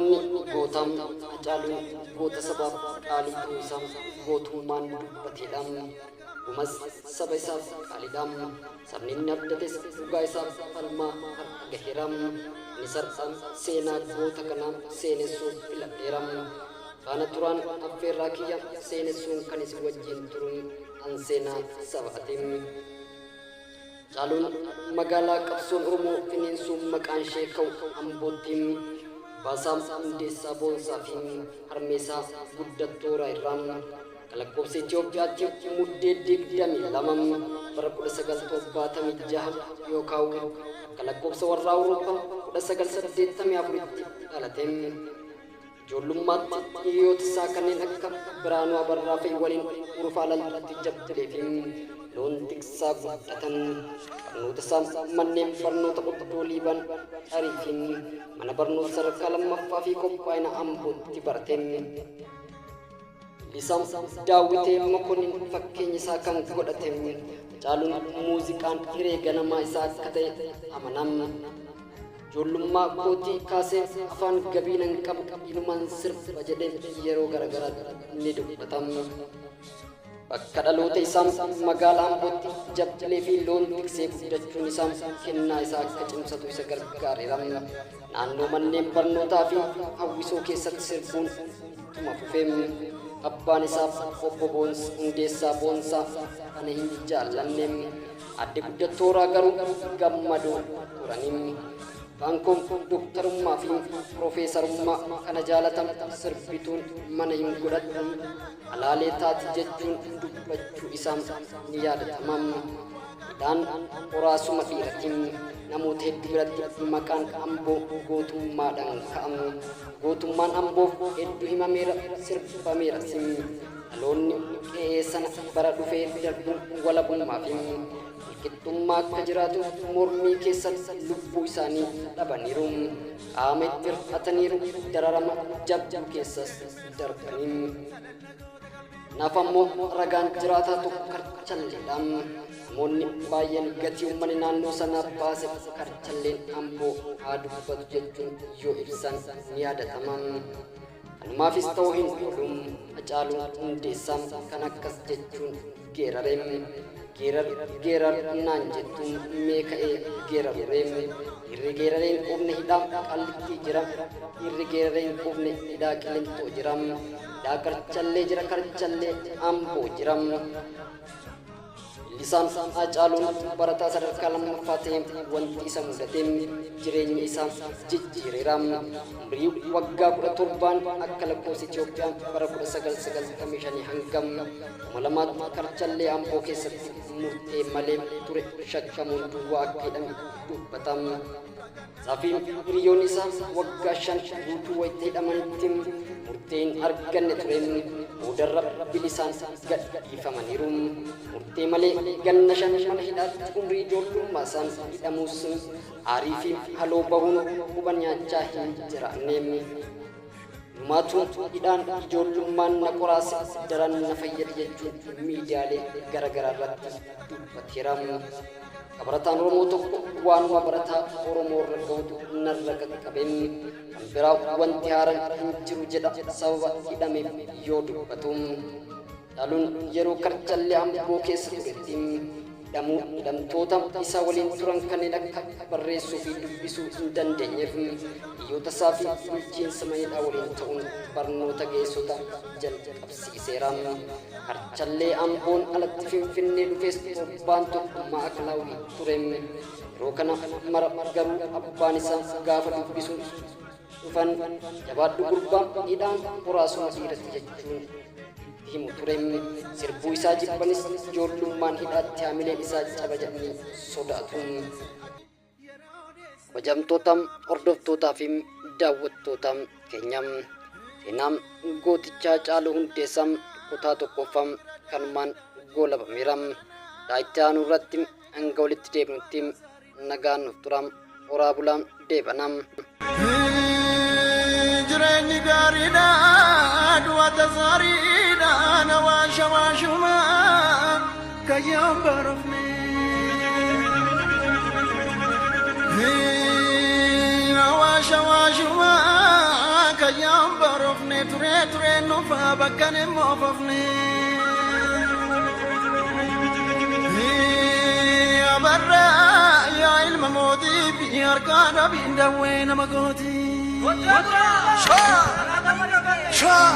Goonni gootaa Hacaaluun goota sabaaf qaalii ta'uu isaa gootummaan dubbateedha. Dhumas saba isaaf qaaliidha. Sabni inni abdates dhugaa isaaf falmaa har'a gaheera. Ani sarxaan seenaa goota kanaa seenessuuf filadheera. Faana turaan affeerraa kiyya seenessuun kan isin wajjin turuun an seenaa sabaati. Hacaaluun magaalaa qabsoon Oromoo finiinsuun maqaan ishee ka'u Ambootti Baasaa Hundeessaa Boonsaa fi harmeesaa Guddattooraa irraa akka lakkoofsa Itoophiyaatti Muddee 22 bara 1976 yookaan akka lakkoofsa warra Awurooppaa 1984tti dhalate. Ijoollummaatti hiriyoota isaa kanneen akka Biraanuu Abarraa fa'i waliin urufaa laltuutti jabbilee fi loon tiksaa guddatan. Barnoota isaa manneen barnoota Oddoo Liiban Carii fi mana barnoota sadarkaa lammaffaa fi qophaa'ina Ambootti barate. Weellisaa Daawwitee Mokonnin fakkeenya isaa kan godhate Hacaaluun muuziqaan hiree ganamaa isaa akka ta'e amana. Ijoollummaa kootii kaasee afaan gabii nan qabu inuman sirba jedhee yeroo garagaraatti ni dubbata. Bakka dhaloota isaa magaalaa Ambootti jabbilee fi loon tiksee guddachuun isaa kennaa isaa akka cimsatu isa gargaareera. Naannoo manneen barnootaa fi hawwisoo keessatti sirbuun ittuma fufe. Abbaan isaa obbo Hundeessaa Boonsaa kana hin jaallanne. Aadde Guddattooraa garuu gammadoo turani. Abbaan koo doktarummaa fi piroofeesarummaa kana jaalatan sirbituun mana hin godhadhu halaalee taati jechuun dubbachuu isaa ni yaadatama. Hidhaan qoraasuma dhiirati. Namoota hedduu biratti maqaan Amboo gootummaadhaan ka'a. Gootummaan Amboof hedduu himameera, sirbameeras. Dhaloonni qe'ee sana bara dhufee darbu walabummaa fi walqixxummaa akka jiraatuuf mormii keessatti lubbuu isaanii dhabaniiru. Qaama itti hir'ataniiru, dararama jabduu keessas darbanii. Kanaaf ammoo ragaan jiraataa tokko Karchalleedha. Namoonni baay'een gatii uummanni naannoo sanaa baase Karchalleen Amboo haa dubbatu jechuun yoo ibsan ni yaadatama. Kanumaafis ta'uu hin oolu Hacaaluu Hundeessaa kan akkas jechuun geerare. Geerar geerar naan jettu mee ka'ee geerarure. Dhiirri geeraree hin quufne hidhaa Qaallittii jira. Dhiirri geeraree hin quufne hidhaa Qilinxoo jira. Hidhaa Karchallee jira Karchallee Amboo jira. Weellisaan Haacaaluun barataa sadarkaa lammaffaa ta'ee wanti isa mudate jireenya isaa jijjiireera. Umrii waggaa 17n akka lakkoofsa Itoophiyaa bara 1995 hanga 2000tti Karchallee Amboo keessatti murtee malee ture shakkamuun duwwaa akka hidhame dubbata. Isaa fi hiriyoonni isaa waggaa 5 guutuu wayita hidhamanitti murtee hin arganne ture. Boodarra bilisaan gadhiifamaniiru. Murtee malee ganna 5 mana hidhaatti umrii ijoollummaa isaan hidhamuus aarii fi haloo bahuun quba nyaachaa hin jiraanne. Numaatu hidhaan ijoollummaan na qoraase daran na fayyade jechuun miidiyaalee garagaraa irratti dubbateera. Ka barataan Oromoo tokko waanuma barataa Oromoo irra gahutu narra qaqqabe. Kan biraa wanti haaran hin jiru jedha sababa hidhameef yoo dubbatu. Hacaaluun yeroo Karchallee Amboo keessa turetti hidhamuu hidhamtoota isa waliin turan kanneen akka barreessuu fi dubbisuu hin dandeenyeef hiriyoota isaa fi bulchiinsa mana hidhaa waliin ta'uun barnoota ga'eessota jalqabsiiseera. Karchallee Amboon alatti Finfinnee dhufees torbaan tokko Maa'akalaawii ture. Yeroo kana mara garuu abbaan isaa gaafa dubbisu dhufan jabaadhu gurbaa hidhaan qoraasuma dhiirati jechuun itti himu ture. Sirbuu isaa jibbanis ijoollummaan hidhaatti haamileen isaa caba jedhanii sodaatu. Kabajamtoota hordoftootaa fi daawwattoota keenya seenaa gootichaa Haacaaluu Hundeessaa kutaa tokkoffaa kanumaan goolabameera. Kutaa itti aanu irratti hanga walitti deebinutti nagaan nuuf tura. Horaa bulaa deebanaa. Jireenyi gaariidha, du'a tasaariidha, nawaasha waashuma kayyaan barofne. Nawaasha waashuma Kayyaan barofne turee turee nufa bakkan immoo fofne. Abarraa yaa ilma mootii fi harkaa dhabiin dawwee nama gooti. Shaa! Shaa!